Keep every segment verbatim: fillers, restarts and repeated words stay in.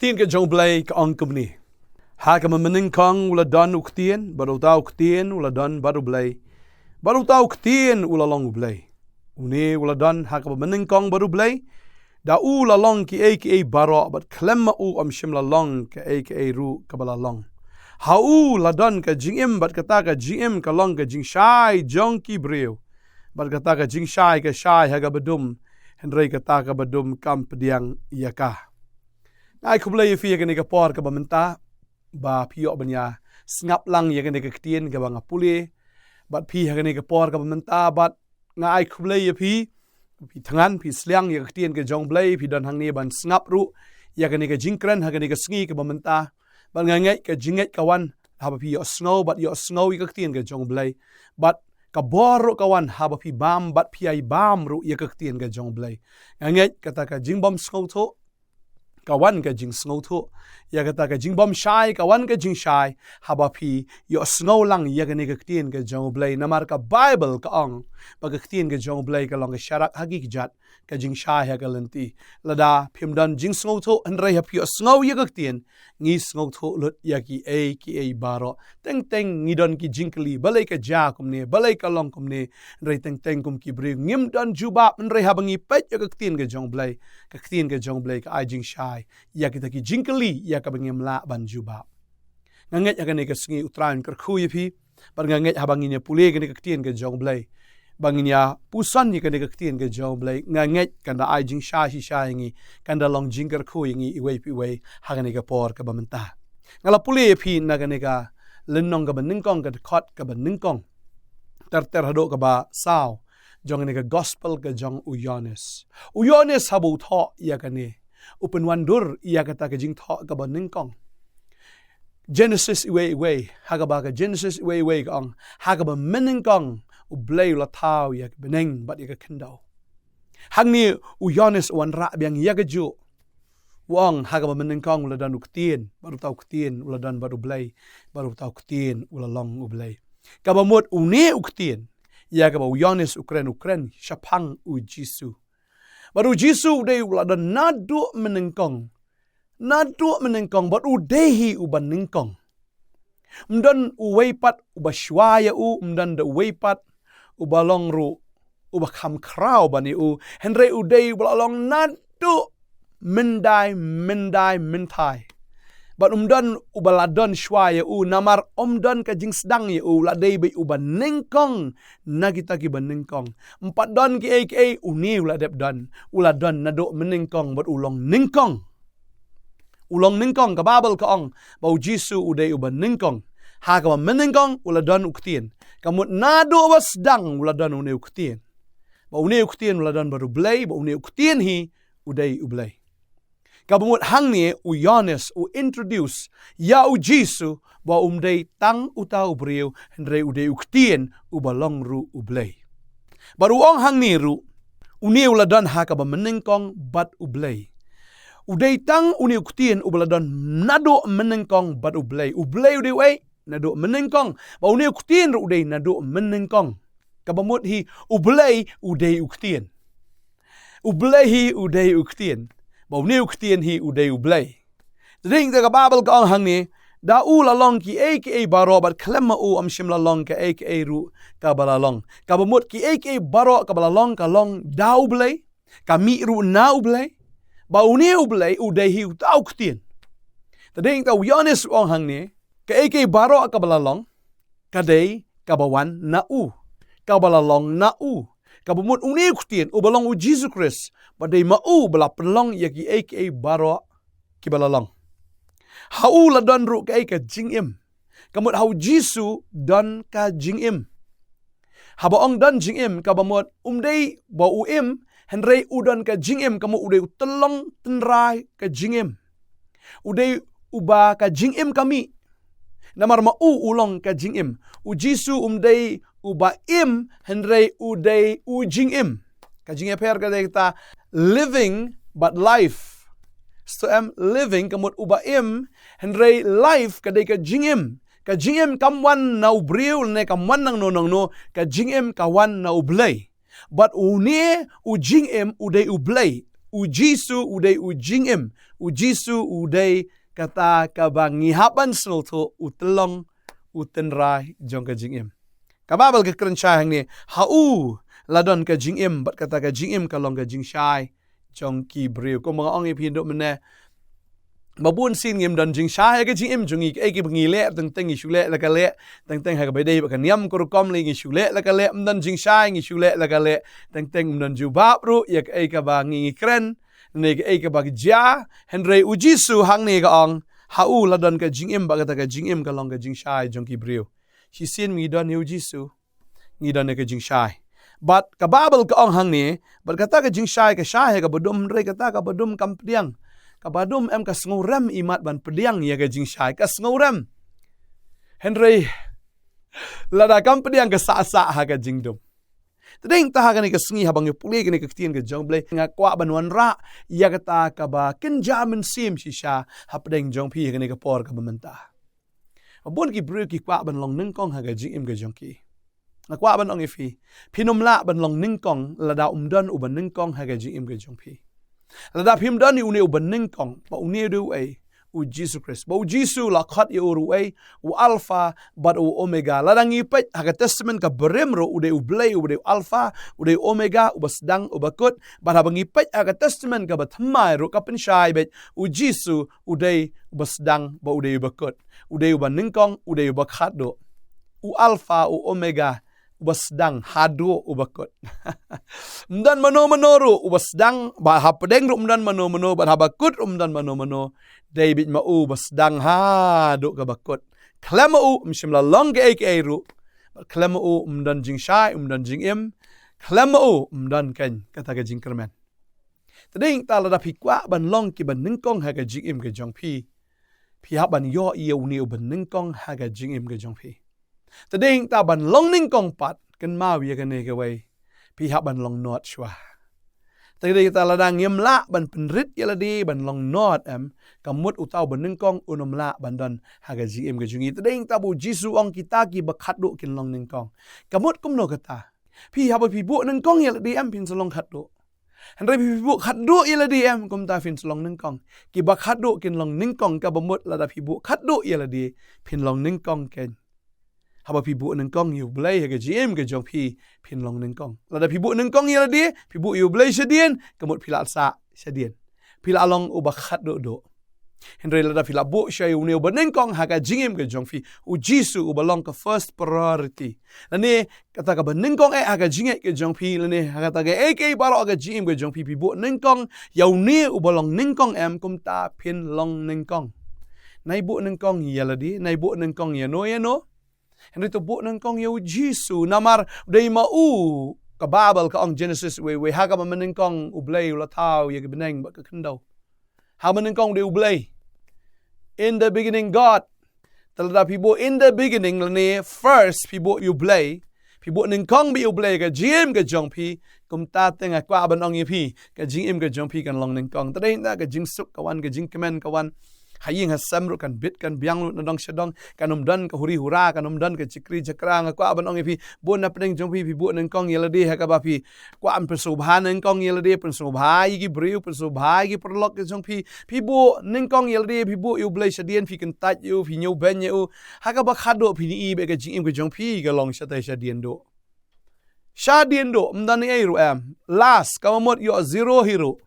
Ktien ka jong U Blei ka ong kumne. Ha kaba mynnyngkong u la don u Ktien, bad uta u Ktien u la don bad U Blei, bad uta u Ktien u la long U Blei. Une u la don ha kaba mynnyngkong bad U Blei. Da u la long kiei kiei baroh, bad khlem ma u ym shym la long kaei kaei ruh kaba la long. Ha u la don ka jingim, bad kata ka jingim ka long ka jingshai jong ki briew, bad kata ka jingshai ka shai ha kaba dum, hynrei kata kaba dum kam pdiang ïa ka. Nga ai khublei ïa phi ha kane ka por kaba mynta, ba phi ïoh ban ïa sngap lang ïa kane ka ktien kaba nga pule. Bad phi ha kane ka por kaba mynta, bad nga ai khublei ïa phi, phi thngan, phi sliang ïa ka ktien ka jong U Blei, phi don hangne ban sngap ruh ïa kane ka jingkren ha kane ka sngi kaba mynta. Bad nga ngeit ka jingngeit ka wan haba phi ïohsngew, bad ïohsngew ïa ka ktien ka jong U Blei. Bad ka bor ruh ka wan haba phi bam, bad phi ai bam ruh ïa ka ktien ka jong U Blei. Nga ngeit kata ka jingbym sngewthuh, ka wan ka jingsngewthuh. Ïa kata ka jingbym shai, ka wan ka jingshai, haba phi ïohsngew lang ïa kane ka ktien ka jong U Blei. Namar ka Baibl ka ong ba ka ktien ka jong U Blei ka long ka sharak ha ki kjat, ka jingshai ha ka lynti. Lada phim don jingsngewthuh, hynrei ha phi ïohsngew ïa ka ktien, ngi sngewthuh lut ïa kiei kiei baroh. Teng teng ngi don ki jingkylli, balei ka jia kumne, balei ka long kumne. Hynrei teng teng kum ki briew ngim don jubab, hynrei haba ngi peit ïa ka ktien ka jong U Blei, ka ktien ka jong U Blei ka ai jingshai ïa kita ki jingkylli ïa kaba ngim lah ban jubab. Nga ngeit ha kane ka sngi U Trai un kyrkhu ïa phi, bad nga ngeit haba ngin ïa pule kane ka ktien ka jong U Blei, ba ngin ïa puson ïa kane ka ktien ka jong U Blei, nga ngeit kan da ai jingshai shisha ïa ngi, kan da long jingkyrkhu ïa ngi iwei pa iwei ha kane ka por kaba mynta. Nga la pule ïa phi na kane ka lynnong kaba nyngkong, ka dkhot kaba nyngkong, ter ter haduh kaba saw jong kane ka gospel ka jong u Ïoannis. U Ïoannis haba u thoh ïa kane, u pynwandur ïa kata ka jingthoh kaba nyngkong. Genesis iwei iwei, ha kaba ka Genesis iwei iwei ka ong, ha kaba mynnyngkong U Blei u la thaw ïa ka bneng bad ïa ka khyndew. Hangne u Ïoannis u wanrah biang ïa kajuh. U ong ha kaba mynnyngkong u la don u Ktien, bad uta u Ktien u la don bad U Blei, bad uta u Ktien u la long U Blei. Kaba mut une u Ktien ïa kaba u Ïoannis u kren, u kren shaphang u Jisu. Bad u Jisu u dei u la don naduh mynnyngkong. Naduh mynnyngkong, bad u dei hi uba nyngkong. Ym don uwei pat uba shuwa ïa u, ym don da uwei pat uba long ruh uba kham khraw ban ïa u, hynrei u dei uba la long naduh myndai myndai mynthai. Bad ym don uba la don shuwa ïa u, namar ym don ka jingsdang ïa u, u la dei beit uba nyngkong na kita kiba nyngkong. Ym pat don kiei kiei, une u la dep don, u la don naduh mynnyngkong bad u long nyngkong. U long nyngkong, ka Baibl ka ong ba u Jisu u dei uba nyngkong. Ha kaba mynnyngkong u la don u Ktien. Ka mut naduh ba sdang u la don une u Ktien. Ba une u Ktien u la don bad U Blei, ba une u Ktien hi u dei U Blei. Kaba mut hangne u Ïoannis u introduce ïa u Jisu ba um dei tang uta u briew, hynrei u dei u Ktien uba long ruh U Blei. Bad u ong hangne ruh, une u la don ha kaba mynnyngkong bad U Blei. U dei tang une u Ktien uba la don naduh mynnyngkong bad U Blei. U Blei u dei uei? Naduh mynnyngkong. Ba une u Ktien ruh u dei naduh mynnyngkong. Kaba mut hi U Blei u dei u Ktien. U Blei hi u dei u Ktien. Ba une u Ktien hi u dei U Blei. Te dei te ka Baibl ka ong hangne, da u la long kiei kiei baroh, bad khlem ma u ym shym la long kaei kaei ruh kaba la long. Kaba mut kiei kiei baroh kaba la long ka long da U Blei, ka mih ruh na U Blei. Ba une U Blei u dei hi uta u Ktien. Te dei te u Ïoannis u ong hangne, kaei kaei baroh kaba la long ka dei kaba wan na u, kaba la long na u. Kaba mut une u Ktien uba long u Jisu Khrist, ba dei ma u ba la pynlong ïa kiei kiei baroh kiba la long. Ha u la don ruh kaei, ka jingim. Ka mut ha u Jisu don ka jingim. Haba ong don jingim, kaba mut um dei ba u im, hynrei u don ka jingim, ka mut u dei u tynlong tynrai ka jingim. U dei uba ka jingim ka mih. Namar ma u u long ka jingim. U Jisu um dei uba im, hynrei u dei u jingim. Ka jingïapher ka dei kata living bad life. Sngewthuh em? Living ka mut uba im, hynrei life ka dei ka jingim. Ka jingim kam wan na u briew lane kam wan nangno nangno, ka jingim ka wan na U Blei. Bad une u jingim u dei U Blei. U Jisu u dei u jingim. U Jisu u dei kata kaba ngi hap ban sngewthuh u tyllong, u tynrai jong ka jingim. Ka Baibl ka kren shai hangne, ha u la don ka jingim, bad kata ka jingim ka long ka jingshai jong ki briew. Kumba nga ong ïa phi haduh mynne, ba bun sien ngim don jingshai ha ka jingim jong ngi, kaei kaba ngi leh, teng teng ngi shu leh la ka leh, teng teng ha kaba dei bad ka niam ka rukom lei ngi shu leh la ka leh, ym don jingshai ngi shu leh la ka leh, teng teng ym don jubab ruh ïa kaei kaba ngi, ngi kren, ne kaei kaba ka jia. Hynrei u Jisu hangne ka ong, ha u la don ka jingim, bad kata ka jingim ka long ka jingshai jong ki briew. Shisien ngi don ïa u Jisu, ngi don ïa ka jingshai. Bad ka Baibl ka ong hangne, bad kata ka jingshai ka shai ha kaba dum, hynrei kata kaba dum kam pdiang. Kaba dum em ka sngewrem imat ban pdiang ïa ka jingshai, ka sngewrem. Hynrei lada kam pdiang ka sah sah ha ka jingdum. Te dei nangta ha kane ka sngi haba ngi pule kane ka ktien ka jong U Blei, nga kwah ban wanrah ïa kata kaba kynja mynsiem shisha hapdeng jong phi ha kane ka por kaba mynta. Bun ki briew ki kwah ban long nyngkong ha ka jingim ka jong ki. Nga kwah ban ong ïa phi, phin ym lah ban long nyngkong lada ym don uba nyngkong ha ka jingim ka jong phi. Lada phim don ïa une uba nyngkong, ba une u dei uei, u Jisu Khrist. Ba u Jisu la khot ïa u ruh uei, u Alpha bad u Omega. Lada ngi peit ha ka Testament kaba rim ruh, u dei U Blei, u dei u Alpha, u dei u Omega, uba sdang, uba kut. Bad haba ngi peit ha ka Testament kaba thymmai ruh, ka pynshai beit, u Jisu u dei uba sdang bad u dei uba kut. U dei uba nyngkong, u dei uba khatduh. U Alpha, u Omega, uba sdang haduh uba kut. Ym don mano mano ruh uba sdang, bad hapdeng ruh ym don mano mano, bad haba kut ruh ym don mano mano. Dei beit ma u uba sdang haduh kaba kut. Khlem ma u ym shym la long kaei kaei ruh. Bad khlem ma u ym don jingshai, ym don jingim. Khlem ma u ym don keiñ kata ka jingkyrmen. Te dei nangta lada phi kwah ban long kiba nyngkong ha ka jingim ka jong phi, phi hap ban ïoh ïa une uba nyngkong ha ka jingim ka jong phi. Te dei nangta ban long nyngkong pat, kynmaw ïa kane kawei, phi hap ban long not shuwa. Te dei nangta lada ngim lah ban pynrit ïa lade ban long not em, ka mut uta uba nyngkong un ym lah ban don ha ka jingim ka jong ngi. Te dei nangta ba u Jisu u ong kita kiba khatduh kin long nyngkong. Ka mut kumno kata? Phi haba phi buh nyngkong ïa lade em phin sa long khatduh. Hynrei phi buh khatduh ïa lade em, kumta phin sa long nyngkong. Kiba khatduh kin long nyngkong, kaba mut lada phi buh khatduh ïa lade phin long nyngkong keiñ. Haba phi buh nyngkong ïa U Blei ha ka jingim ka jong phi, phin long nyngkong. Lada phi buh nyngkong ïa lade, phi buh ïa U Blei shadien, ka mut phi la sah shadien. Phi la long uba khatduh duh. Hynrei lada phi la buh sha une uba nyngkong ha ka jingim ka jong phi, u Jisu uba long ka first priority. Lane kata kaba nyngkong eh ha ka jingngeit ka jong phi, lane ha kata kaei kaei baroh ha ka jingim ka jong phi, phi buh nyngkong ïa une uba long nyngkong em, kumta phin long nyngkong. Nai buh nyngkong ïa lade, nai buh nyngkong ïano ïano. Hynrei to buh nyngkong ïa u Jisu, namar dei ma u, ka Baibl ka ong Genesis wei wei, ha kaba mynnyngkong U Blei u la thaw ïa ka bneng bad ka khyndew. Ha mynnyngkong dei U Blei. In the beginning God. Te lada phi buh in the beginning lane first phi buh ïa U Blei, phi buh nyngkong beit ïa U Blei ka jingim ka jong phi, kumta te nga kwah ban ong ïa phi, ka jingim ka jong phi kan long nyngkong. Te dei nangta ka jingsuk ka wan, ka jingkmen ka wan. Ha ïing ha sem ruh kan bit kan biang lut na dong sha dong, kan ym don ka huri hura, kan ym don ka jingkri jingkra. Nga kwah ban ong ïa phi, bun na pdeng jong phi, phi buh nyngkong ïa lade ha kaba phi kwah ban pynsngewbha nyngkong ïa lade, pynsngewbha ïa ki briew, pynsngewbha ïa ki paralok ka jong phi. Phi buh nyngkong ïa lade, phi buh ïa U Blei shadien, phi kyntait ïa u, phi ñiewbeiñ ïa u. Ha kaba khatduh phin ïohi ba ka jingim ka jong phi ka long shatai shadien duh. Shadien duh, ym don ei ruh em. Last, kaba mut ïoh zero hi ruh.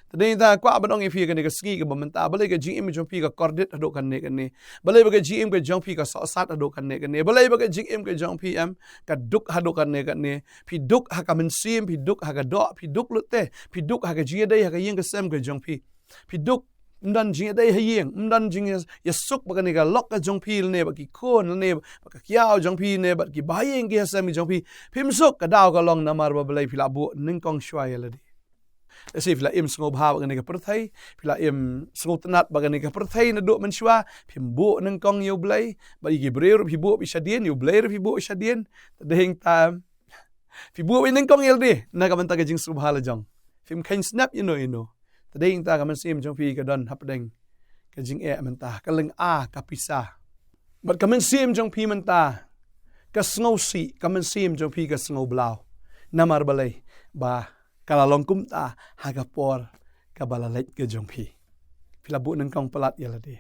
Te dei nangta kwah ban ong ïa phi kane ka sngi kaba mynta, balei ka jingim jong phi ka kordit haduh kane kane. Balei ba ka jingim ka jong phi ka sohsat haduh kane kane. Balei ba ka jingim ka jong phi em, ka duk haduh kane kane. Phi duk ha ka mynsiem, phi duk ha ka doh, phi duk lut te. Phi duk ha ka jingïadei ha ka ïing ka sem ka jong phi. Phi duk, ym don jingïadei ha ïing, ym don jingïa, ïasuk bad kane ka lok ka jong phi lane bad ki khun lane bad ka kiaw jong phi lane bad ki bahaïing ki hasem ki jong phi. Phim suk, ka daw ka long namar ba balei, phi la buh nyngkong shuwa ïa lade. Lehse phi la im sngewbha bad kane ka pyrthei, phi la im sngewtynnat bad kane ka pyrthei naduh mynshuwa, phim buh nyngkong ïa U Blei, bad ïa ki briew ruh phi buh beit shadien, ïa U Blei ruh phi buh shadien. Te dei nangta phi buh beit nyngkong ïa lade na ka bynta ka jingsngewbha la jong. Phim kheiñ snep ïano ïano. Te dei nangta ka mynsiem jong phi ka don hapdeng ka jingeh mynta, ka lynga, ka pisa. Bad ka mynsiem jong phi mynta ka sngewsih, ka mynsiem jong phi ka sngewblaw. Namar balei? Ba Ka la long kumta ha ka por kaba la leit ka jong phi. Phi la buh nyngkong palat ïa lade.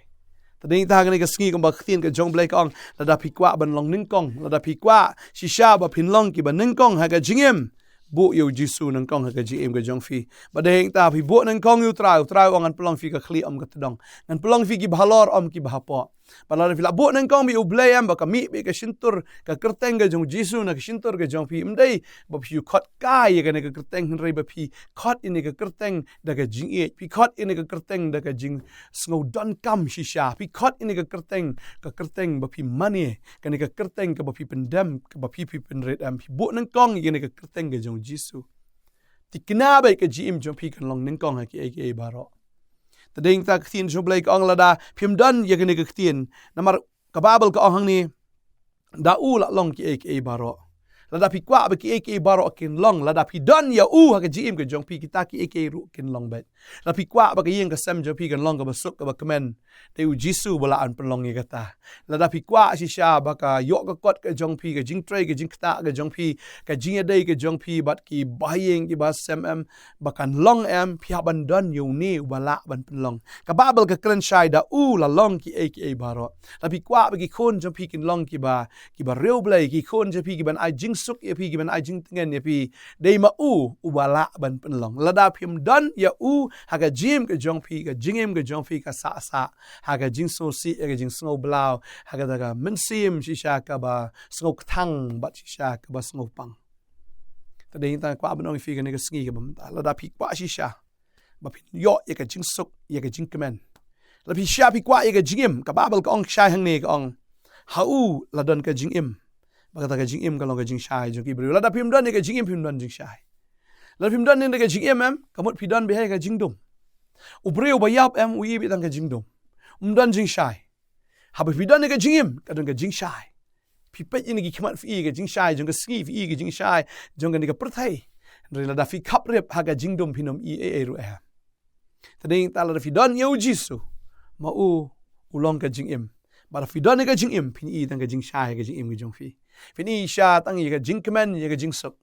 Te dei ta ha kane ka sngi kumba ka ktien ka jong U Blei ka ong, lada phi kwah ban long nyngkong, lada phi kwah shisha ba phin long kiba nyngkong ha ka jingim, buh ïa U Jisu nyngkong ha ka jingim ka jong phi. Ba dei ta phi buh nyngkong ïa U Trai, U Trai u ong ngan pynlong ïa phi ka khlieh ym ka tdong. Ngan pynlong ïa phi kiba halor ym kiba hapoh. Ba lada phi la buh nyngkong bad U Blei em, ba ka mih bad ka shyntur, ka kyrteng ka jong U Jisu na ka shyntur ka jong phi, ym dei ba phi khot kai ïa kane ka kyrteng, hynrei ba phi khot ïa kane ka kyrteng da ka jingïeit, phi khot ïa kane ka kyrteng da ka jingsngewdonkam shisha, phi khot ïa kane ka kyrteng, ka kyrteng ba phi mane, kane ka kyrteng kaba phi pyndem, kaba phi, phi pynrit em, phi buh nyngkong ïa kane ka kyrteng ka jong U Jisu. Te kane bad ka jingim jong phi kan long nyngkong ha kiei kiei baroh. Te dei ta ka ktien jong U Blei ka ong lada phim don ïa kane ka ktien. Namar ka Baibl ka ong hangne, da u la long kiei kiei baroh. Lada phi kwah ba kiei kiei baroh kin long, lada phi don ïa u ha ka jingim ka jong phi, kita kiei kiei ruh kin long bad. Lada phi kwah ba ka ïing ka sem jong phi kan long kaba suk kaba kmen, dei U Jisu ba lah ban pynlong ïa kata. Lada phi kwah shisha ba ka ïoh ka kot ka jong phi, ka jingtrei ka jingktah ka jong phi, ka jingïadei ka jong phi bad ki bahaïing ki bahasem em, ba kan long em, phi hap ban don ïa une uba lah ban pynlong. Ka Baibl ka kren shai da u la long kiei kiei baroh. Lada phi kwah ba ki khun jong phi kin long kiba, kiba riewblei, ki khun jong phi kiban ai jingsuk ïa phi, kiban ai jingtngen ïa phi, dei ma u uba lah ban pynlong. Lada phim don ïa u ha ka jingim ka jong phi, ka jingim ka jong phi ka sah sah ha ka jingsngewsih, ha ka jingsngewblaw, ha kata ka mynsiem shisha kaba sngewkthang bad shisha kaba sngewpang. Te dei ta kwah ban ong ïa phi kane ka sngi kaba mynta, lada phi kwah shisha ba phin ïoh ïa ka jingsuk, ïa ka jingkmen, lada phi shisha phi kwah ïa ka jingim, ka Baibl ka ong shai hangne, ka ong, ha u la don ka jingim. Ba kata ka jingim ka long ka jingshai jong ki briew. Lada phim don ïa ka jingim phim don jingshai. Lada phim don ïa ka jingim em, ka mut phi don beit ha ka jingdum. U briew ba ïap em, u ïohi beit tang ka jingdum. Um don jingshai. Haba phi don ïa ka jingim, ka don ka jingshai. Phi peit ïa kine ki khmat phi ïohi ka jingshai jong ka sngi, phi ïohi ka jingshai jong kane ka pyrthei. Hynrei lada phi khaprip ha ka jingdum phin ym ïohi ei ei ruh em. Te dei ta lada phi don ïa U Jisu, ma u u long ka jingim. Bad lada phi don ïa ka jingim, phin ïohi tang ka jingshai ha ka jingim ka jong phi. Phin ïohi shisha tang ïa ka jingkmen, ïa ka jingsuk.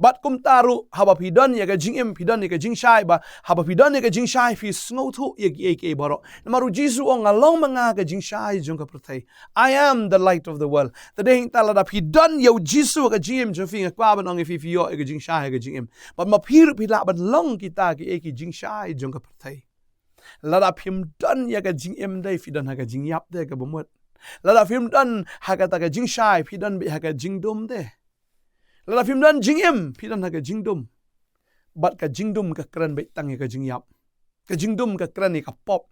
Bad kumta ruh, haba phi don ïa ka jingim, phi don ïa ka jingshai, ba haba phi don ïa ka jingshai, phi sngewthuh ïa kiei kiei baroh. Namar U Jisu u ong, nga long ma nga ka jingshai jong ka pyrthei. I am the light of the world. Te dei ta lada phi don ïa U Jisu ha ka jingim jong phi, nga kwah ban ong ïa phi, phi ïoh ïa ka jingshai ha ka jingim. Bad ma phi ruh phi lah ban long kita kiei kiei jingshai jong ka pyrthei. Lada phim don ïa ka jingim de, phi don ha ka jingïap de kaba mut. Lada phim don ha kata ka jingshai, phi don beit ha ka jingdum de. Lada phim don jingim, phi don ha ka jingdum. Bad ka jingdum ka kren beit tang ïa ka jingïap. Ka jingdum ka kren ïa ka pop.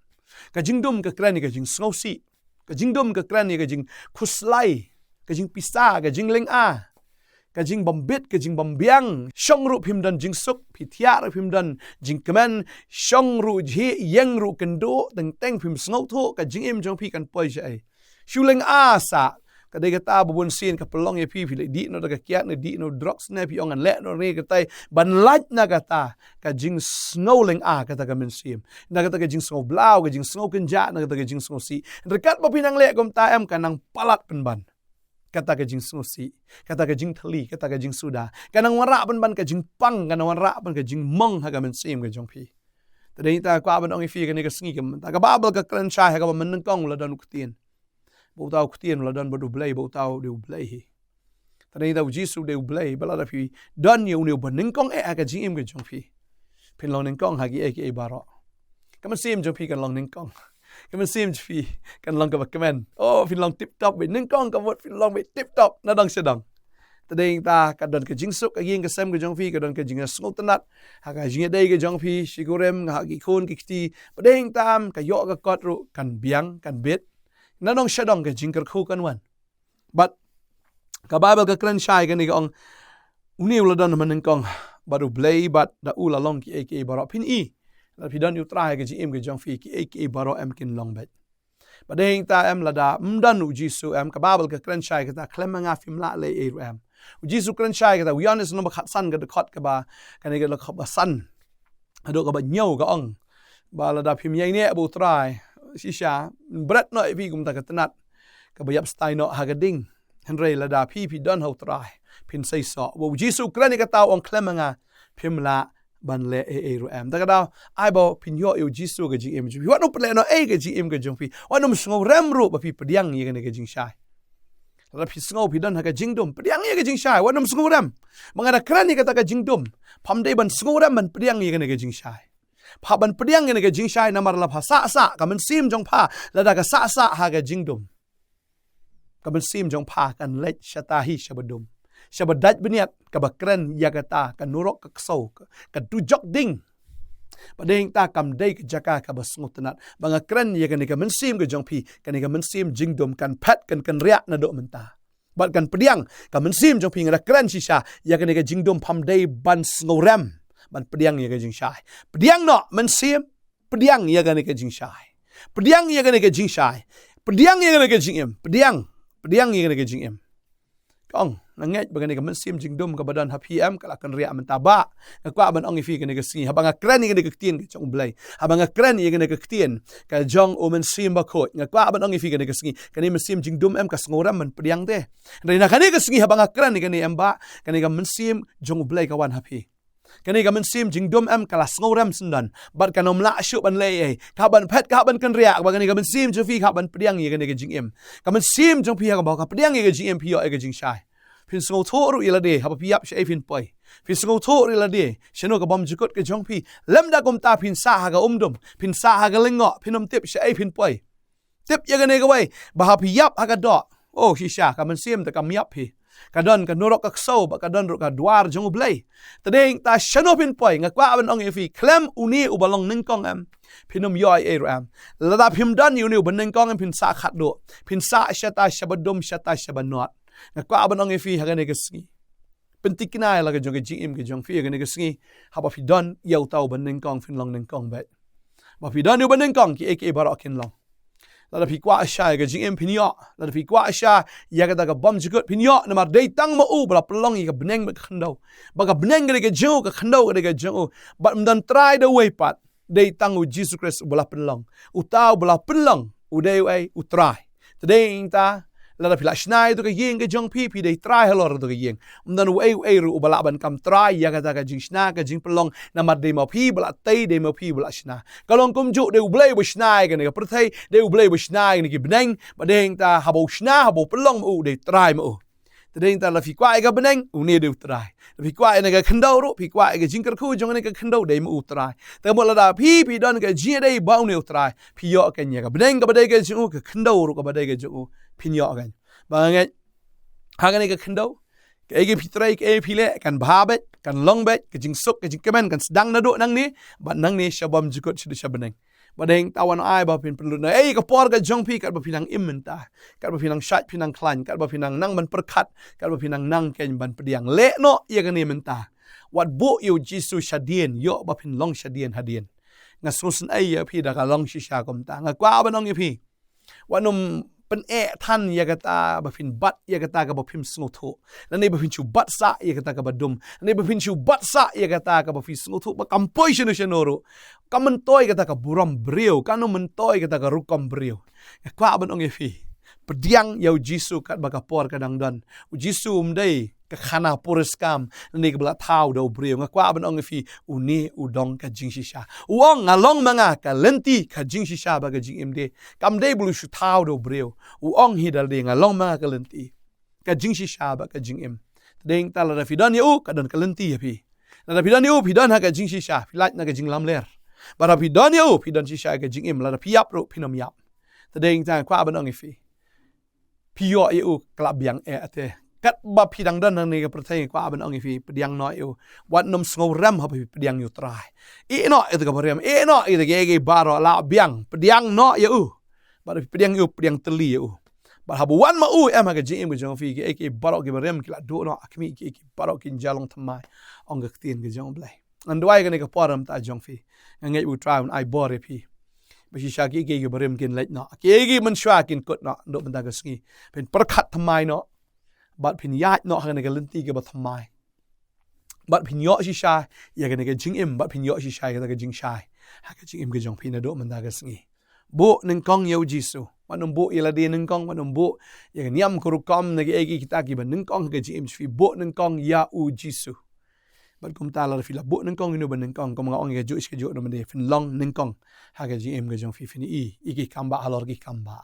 Ka jingdum ka kren ïa ka jingsngewsih. Ka jingdum ka kren ïa ka jingkhuslai. Ka jingpisa, ka jinglynga. Ka jingbym bit, ka jingbym biang. Shong ruh phim don jingsuk, phi thiah ruh phim don jingkmen. Shong ruh jhieh, ïeng ruh kynduh, teng teng phim sngewthuh, ka jingim jong phi kan poi shaei. Shu lynga sah. Ka dei kata ba bun sien ka pynlong ïa phi, phi leh dih noh da ka kiad, ne dih noh drugs, ne phi ong ngan leh noh ne katai. Ban lait na kata ka jingsngew lynga, kata ka mynsiem. Na kata ka jingsngew blau, ka jingsngew kynjah, na kata ka jingsngew sih. Ryngkat ba phi nang leh kumta em, ka nang palat pynban kata ka jingsngewsih, kata ka jingthylli, kata ka jingsuda. Ka nang wanrah pynban ka jingpang, ka nang wanrah pynban ka jingmong ha ka mynsiem ka jong phi. Te dei ta kwah ban ong ïa phi kane ka sngi ka mynta. Ka Baibl ka kren shai ha kaba mynnyngkong u la don u ktien. Ba uta u ktien u la don bad U Blei, ba uta u dei U Blei hi. Te dei ta U Jisu u dei U Blei, ba lada phi don ïa une uba nyngkong eh ha ka jingim ka jong phi, phin long nyngkong ha kiei kiei baroh. Ka mynsiem jong phi kan long nyngkong. Ka mynsiem jong phi kan long kaba kmen. Oh, phin long tip top beit. Nyngkong ka mut phin long beit tip top. Na dang sha dang. Te dei ta ka don ka jingsuk ha ka ïing ka sem ka jong phi, ka don ka jingsngewtynnat ha ka jingïadei ka jong phi, shikurim ha ki khun ki kti. Ba dei ta em ka ïoh ka kot ruh kan biang, kan bit. Na dang sha dang ka jingkyrkhu kan wan. Bad ka Baibl ka kren shai kane ka ong, une u la don mynnyngkong bad U Blei bad da u la long kiei kiei baroh. Phin i, lada phi don ïa U Trai ha ka jingim ka jong phi, kiei kiei baroh em kin long beit. Ba dei ta em lada ym don U Jisu em, ka Baibl ka kren shai kata, khlem ma nga phim lah leh ei ruh em. U Jisu kren shai kata, u Ïoannis lynnong ba khatsan ka dkhot kaba, kane ka dkhot ba san haduh kaba hynñiew ka ong, ba lada phim ïaineh bad U Trai shisha, bret noh ïa phi kumta ka tnat kaba ïap stai noh ha ka ding. Hynrei lada phi phi don ha U Trai, phin seisoh. Ba U Jisu kren ïa kata u ong khlem ma nga phim lah ban leh ei ei ruh em. Te ka daw, ai ba phin ïoh ïa u Jisu ha ka jingim jong phi. Wat nym pynlehnohei ka jingim ka jong phi. Wat nym sngewrem ruh ba phi pdiang ïa kane ka jingshai. Lada phi sngew phi don ha ka jingdum, pdiang ïa ka jingshai, wat nym sngewrem. Ba nga da kren ïa kata ka jingdum, pham dei ban sngewrem ban pdiang ïa kane ka jingshai. Pha ban pdiang ïa kane ka jingshai namar la pha sah sah, ka mynsiem jong pha, lada ka sah sah ha ka jingdum, ka mynsiem jong pha kan leit shata hi shaba dum, shaba dait bniat, kaba kren ïa kata ka nurok ka ksew, ka, ka dujok ding. Ba dei hangta kam dei ka jaka kaba sngewtynnat. Ba nga kren ïa kane ka mynsiem ka jong phi, kane ka mynsiem jingdum kan phet, kan kynriah naduh mynta. Bad kan pdiang ka mynsiem jong phi. Nga da kren shisha ïa kane ka jingdum, pham dei ban sngewrem ban pdiang ïa ka jingshai. Pdiang noh mynsiem, pdiang ïa kane ka jingshai. Pdiang ïa kane ka jingshai. Pdiang ïa kane ka jingim. Pdiang, pdiang ïa kane ka jingim. Kong, nga ngeit ba kane ka mynsiem jingdum kaba don ha phi em, ka la kynriah mynta. Ba nga kwah ban ong ïa phi kane ka sngi, haba nga kren ïa kane ka ktien ka jong U Blei, haba nga kren ïa kane ka ktien ka jong U Mynsiem Bakhuid, nga kwah ban ong ïa phi kane ka sngi, kane mynsiem jingdum em ka sngewrem ban pdiang te. Hynrei na kane ka sngi haba nga kren ïa kane em, ba kane ka mynsiem jong U Blei ka wan ha phi. Kane ka mynsiem jingdum em ka la sngewrem syndon, bad kan ym lah shuh ban leh ei ei. Ka hap ban phet, ka hap ban kynriah, ba kane ka mynsiem jong phi ka hap ban pdiang ïa kane ka jingim. Ka mynsiem jong phi haba ka pdiang ïa ka jingim, phi ïoh ïa ka jingshai. Phin sngewthuh ruh ïa lade haba phi ïap shaei phin poi. Phin sngewthuh ruh ïa lade shano ka bymjukut ka jong phi. Lymda kumta phin sah ha ka umdum, phin sah ha ka lyngngoh, phin ym tip shaei phin poi. Tip ïa kane kawei, ba haba phi ïap ha ka doh, oh shisha, ka mynsiem te kam ïap hi. Ka don ka nurok ka ksew, bad ka don ruh ka dwar jong U Blei. Te dei hangta shano phin poi, nga kwah ban ong ïa phi, khlem une uba long nyngkong em, phin ym ïoh ei ei ruh em. Lada phim don ïa une uba nyngkong em, phin sah khatduh, phin sah shata shaba dum, shata shaba not. Nga kwah ban ong ïa phi ha kane ka sngi, pynthikna ïa la ka jong ka jingim ka jong phi ha kane ka sngi, haba phi don ïa uta uba nyngkong, phin long nyngkong beit. Ba phi don ïa uba nyngkong, kiei kiei baroh kin long. Lada phi kwah shisha ïa ka jingim, phin ïoh. Lada phi kwah shisha ïa kata ka bymjukut, phin ïoh, namar dei tang ma u ba la pynlong ïa ka bneng bad ka khyndew. Ba ka bneng ka dei ka jong u, ka khyndew ka dei ka jong u. Bad ym don trai da uwei pat, dei tang U Jisu Khrist uba la pynlong. Uta uba la pynlong u dei uei? U Trai. Te dei hangta, lada phi la shna ïa uto ka ïing ka jong phi, phi dei trai halor uto ka ïing. Ym don uei uei ruh uba lah ban kam trai ïa kata ka jingshna ka jingpynlong, namar dei ma phi ba la tei, dei ma phi ba la shna. Ka long kumjuh, dei U Blei uba shna ïa kane ka pyrthei, dei U Blei uba shna ïa kane ki bneng. Bad dei hangta, haba u shna, haba u pynlong ma u, u dei trai ma u. Te dei hangta, lada phi kwah ïa ka bneng, une dei U Trai. Lada phi kwah ïa kane ka khyndew ruh, phi kwah ïa ka jingkyrkhu jong kane ka khyndew, dei ma u U Trai. Te ka mut lada phi, phi don ka jingïadei bad une U Trai, phi ïoh kein ïa ka bneng kaba dei ka jong u, ka khyndew ruh kaba dei ka jong u, phin ïoh kein. Ba nga ngeit, ha kane ka khyndew, kaei kaei phi trei, kaei kaei phi leh, kan bha beit, kan long beit, ka jingsuk, ka jingkmen kan sdang naduh nangne, bad nangne sha bymjukut, shaduh sha bneng. Bad dei hangta, wan ai ba phin pynlut noh ei ei ka por ka jong phi, katba phi nang im mynta, katba phi nang shait, phi nang khlaiñ, katba phi nang nang ban pyrkhat, katba phi nang nang kein ban pdiang. Leh noh ïa kane mynta. Wat buh ïa U Jisu shadien, ïoh ba phin long shadien hadien. Nga sngewsynei ïa phi da ka long shisha kumta. Nga kwah ban ong ïa phi, wat nym pyneh than ïa kata ba phin bat ïa kata kaba phim sngewthuh, lane ba phin shu bat sah ïa kata kaba dum, lane ba phin shu bat sah ïa kata kaba phi sngewthuh ba kam poi shano shano ruh. Kam myntoi kata ka burom briew, kam myntoi kata ka rukom briew. Nga kwah ban ong ïa phi, pdiang ïa U Jisu katba ka por ka dang don. U Jisu um dei ka khana puriskam, lane kaba la thaw da u briew. Nga kwah ban ong ïa phi, une u don ka jingshisha. U ong, nga long ma nga ka lynti, ka jingshisha bad ka jingim de. Kam dei ba u la shu thaw da u briew. U ong hi da lade, nga long ma nga ka lynti, ka jingshisha bad ka jingim. Te dei hangta, lada phi don ïa u, ka don ka lynti ïa phi. Lada phi don ïa u, phi don ha ka jingshisha, phi lait na ka jinglamler. Bad lada phi don ïa u, phi don shisha ïa ka jingim, lada phi ïap ruh phin ym ïap. Te dei hangta, kwah ban ong ïa phi, phi ïoh ïa u, ka la biang eh te. Katba phi dang don hangne ha ka pyrthei, kwah ban ong ïa phi, pdiang noh ïa u. Wat nym sngewrem haba phi pdiang ïa U Trai. Ïeh noh ïa kata ka barim, ïeh noh ïa kita kiei kiei baroh, la biang, pdiang noh ïa u. Bad pdiang ïa u, pdiang tylli ïa u. Bad haba wan ma u em ha ka jingim ka jong phi, kiei kiei baroh ki barim ki la duh noh, ha khmih, kiei kiei baroh kin jia long thymmai, ong ka ktien ka jong U Blei. Ngan duwai kane ka por namar jong phi. Nga ngeit ba U Trai un ai bor ïa phi, ba shisha kiei kiei ki barim kin leit noh, kiei kiei mynshuwa kin kut noh naduh mynta ka sngi. Phin pyrkhat thymmai noh, bad phin ïaid noh ha kane ka lynti kaba thymmai. Bad phin ïoh shisha ïa kane ka jingim, bad phin ïoh shisha ïa kata ka jingshai ha ka jingim ka jong phi naduh mynta ka sngi. Buh nyngkong ïa U Jisu. Wat nym buh ïa lade nyngkong, wat nym buh ïa ka niam ka rukom, na kiei kiei kita kiba nyngkong ha ka jingim jong phi. Buh nyngkong ïa U Jisu. Bad kumta lada phi la buh nyngkong ïa uno ba nyngkong, kum nga ong ïa ka juh shi ka juh, namar phin long nyngkong ha ka jingim ka jong phi. Phin i ïa ki kam ba halor ki kam ba,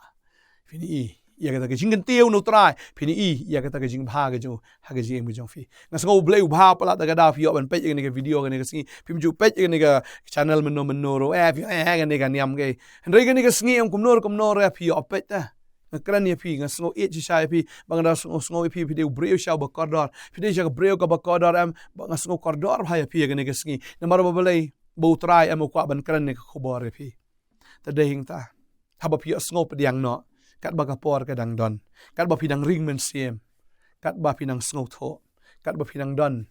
phin i ïa kata ka jingkyntiew na U Trai, phin i ïa kata ka jingbha ka jong u ha ka jingim ka jong phi. Nga sngew U Blei u bha palat da ka daw phi ïoh ban peit ïa kane ka video kane ka sngi. Phim ju peit ïa kane ka channel mynno mynno ruh, eh, phi, eh, kane ka niam ke. Hynrei kane ka sngi em kumno kumno ruh phi ïoh peit ta. Nga kren ïa phi, nga sngew ïeit shisha ïa phi, ba nga da sngew, sngew ïa phi, phi dei u briew shisha uba kordor, phi dei shisha ka briew kaba kordor em, ba nga sngew kordor bha ïa phi ïa kane ka sngi. Namar ba balei, ba U Trai em u kwah ban kren ïa ka khubor ïa phi. Te dei hangta, haba phi ïohsngew pdiang noh, katba ka por ka dang don, katba phi dang ring mynsiem, katba phi dang sngewthuh, katba phi dang don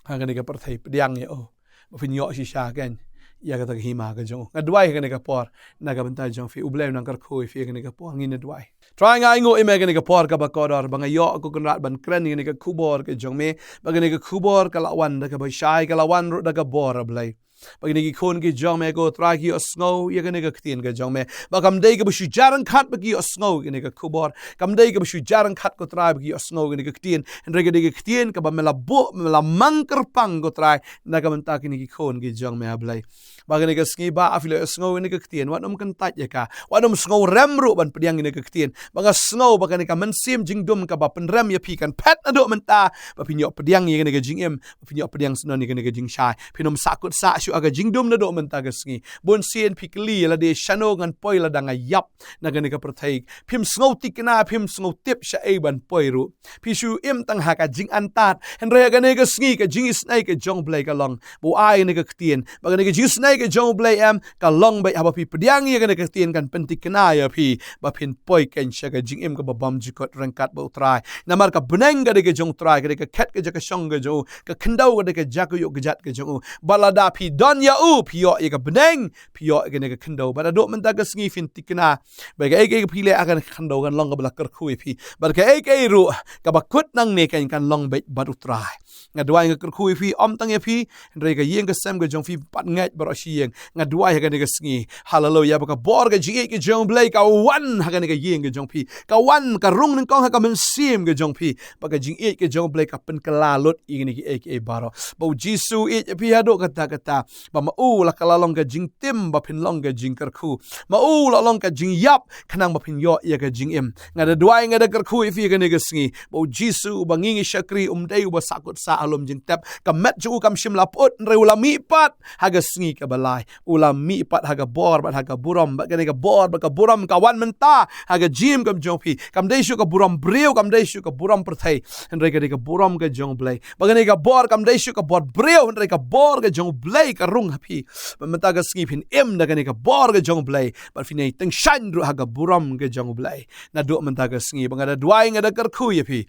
ha kane ka pyrthei, pdiang ïa u, ba phin ïoh shisha kein ïa kata ka hima ka jong u. Nga duwai ha kane ka por na ka bynta jong phi, U Blei un nang kyrkhu ïa phi ha kane ka por. Ngin ïa duwai. Trai, nga ainguh ïa me ha kane ka por kaba kordor, ba nga ïoh, ko Kynrad, ban kren ïa kane ka khubor ka jong me, ba kane ka khubor ka la wan da kaba shai, ka la wan ruh da ka bor, A Blei. Ba kine ki khun ki jong me, ko Trai, ki ïohsngew ïa kane ka ktien ka jong me, ba kam dei kaba shu jar ryngkat ba ki ïohsngew ïa kane ka khubor, kam dei kaba shu jar ryngkat, ko Trai, ba ki ïohsngew ïa kane ka ktien, hynrei ka dei ka ktien kaba me la buh, me la mang kyrpang, ko Trai, na ka bynta kine ki khun ki jong me, A Blei. Ba kane ka sngi ba haba phi la ïohsngew ïa kane ka ktien, wat nym kyntait ïa ka, wat nym sngew rem ruh ban pdiang ïa kane ka ktien. Ba nga sngew ba kane ka mynsiem jingdum kaba pynrem ïa phi kan phet naduh mynta, ba phin ïoh pdiang ïa kane ka jingim, phin ïoh pdiang syndon ïa kane ka jingshai. Phin ym sahkut sah shuh ha ka jingdum naduh mynta ka sngi. Bun sien phi kylli ïa lade, shano ngan poi lada nga ïap na kane ka pyrthei. Phim sngew thikna, phim sngew tip shaei ban poi ruh. Phi shu im tang ha ka jingantat. Hynrei ha kane ka sngi ka jingisynei ka jong U Blei ka long ba u ai kane ka ktien, ba kane ka jingisynei ka jong U Blei em ka long beit haba phi pdiang ïa kane ka ktien, kan pynthikna ïa phi ba phin poi kein sha ka jingim kaba bymjukut ryngkat bad U Trai. Namar ka bneng ka dei ka jong U Trai, ka dei ka khet ka jaka shong ka jong u, ka khyndew ka dei ka jaka ïuh ka jat ka jong u. Bad lada phi don ïa u, phi ïoh ïa ka bneng, phi ïoh ïa kane ka khyndew. Bad naduh mynta ka sngi phin thikna ba kaei kaei ka phi leh ha kane ka khyndew kan long kaba la kyrkhu ïa phi, bad kaei kaei ruh kaba kut nangne kein kan long beit bad U Trai. Nga duwai, nga kyrkhu ïa phi, ym tang ïa phi, hynrei ka ïing ka sem ka jong phi pat, ngeit baroh shi ïing. Nga duwai ha kane ka sngi, haleluya, ba ka bor ka jingïeit ka jong U Blei ka wan ha kane ka ïing ka jong phi, ka wan ka rung nyngkong ha ka mynsiem ka jong phi, ba ka jingïeit ka jong U Blei ka pynkylla lut ïa kine kiei kiei baroh. Ba U Jisu u ïeit ïa phi haduh katta katta, ba ma u la ka la long ka jingtim ba phin long ka jingkyrkhu, ma u la long ka jingïap khnang ba phin ïoh ïa ka jingim. Nga da duwai, nga da kyrkhu ïa phi ha kane ka sngi, ba U Jisu uba ngi ngi shakri um dei uba sahkut sah ha lum jingtep. Ka met jong u kam shym la pyut, hynrei u la mihpat ha ka sngi kaba lai, u la mihpat ha ka bor bad ha ka burom. Bad kane ka bor bad ka burom ka wan mynta ha ka jingim ka jong phi. Kam dei shuh ka burom briew, kam dei shuh ka burom pyrthei, hynrei ka dei ka burom ka jong U Blei. Ba kane ka bor kam dei shuh ka bor briew, hynrei ka bor ka jong U Blei ka rung ha phi. Bad mynta ka sngi phin im da kane ka bor ka jong U Blei, bad phin ïai tyngshaiñ ruh ha ka burom ka jong U Blei. Naduh mynta ka sngi, ba nga da duwai, nga da kyrkhu ïa phi,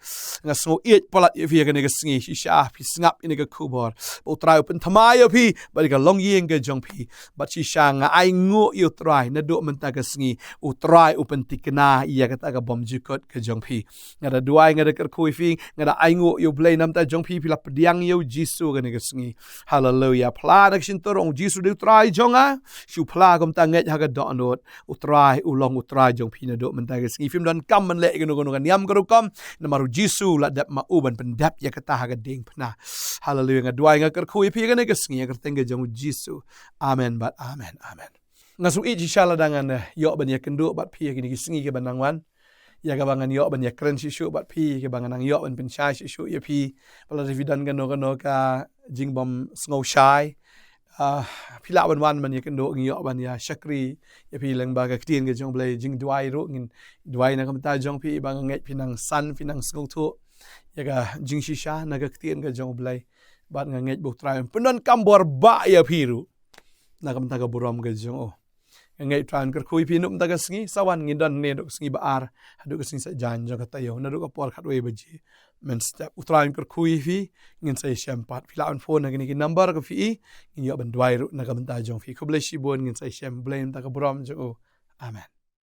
nga sngew ïeit palat ïa phi ha kane ka sngi. Shisha phi sngap ïa kane ka khubor ba U Trai u pynthymmai ïa phi bad ka longïing ka jong phi. Bad shisha nga ainguh ïa U Trai, naduh mynta ka sngi U Trai u pynthikna ïa kata ka bymjukut ka jong phi. Nga da duwai, nga da kyrkhu ïa phi, nga da ainguh ïa U Blei namar jong phi, phi la pdiang ïa U Jisu ha kane ka sngi. Haleluya. Phla na ka shyntur, ong: U Jisu u dei U Trai jong nga. Shu phla kumta, ngeit ha ka dohnud. U Trai u long U Trai jong phi naduh mynta ka sngi. Phim donkam ban leh ïa kano kano ka niam ka rukom, namar U Jisu u la dep ma u ban pyndep ïa kata ha ka diengphna. Haleluya. Nga duwai, nga kyrkhu ïa phi ha kane ka sngi ha ka kyrteng ka jong U Jisu. Amen bad amen. Amen. Nga sngew ïeit shisha lada ngan, eh, ïoh ban ïakynduh bad phi ha kine ki sngi kiba nang wan, ïa kaba ngan ïoh ban ïakren shuh shuh bad phi, ïa kaba ngan nang ïoh ban pynshai shuh shuh ïa phi. Bad lada phi don kano kano ka jingbym sngew shai, ah, phi lah ban wan ban ïakynduh, ngin ïoh ban ïa shakri ïa phi lyngba ka ktien ka jong U Blei. Jingduwai ruh, ngin duwai na ka bynta jong phi, ba nga ngeit phi nang san, phi nang sngewthuh ïa ka jingshisha na ka ktien ka jong U Blei. Bad nga ngeit ba U Trai un pyndonkam bor bha ïa phi ruh na ka bynta ka burom ka jong u. Nga ngeit U Trai un kyrkhu ïa phi naduh mynta ka sngi. Sa wan, ngin don hangne naduh ka sngi ba ar haduh ka sngi Saitjaiñ jong ka taïew, naduh ka por khatwei baje mynstep. U Trai un kyrkhu ïa phi, ngin sa ïashem pat. Phi lah ban phone ha kine ki number ka phi i, ngin ïoh ban duwai ruh na ka bynta jong phi. Khublei shibun, ngin sa ïashem. Blei na ka bynta ka burom jong u. Amen.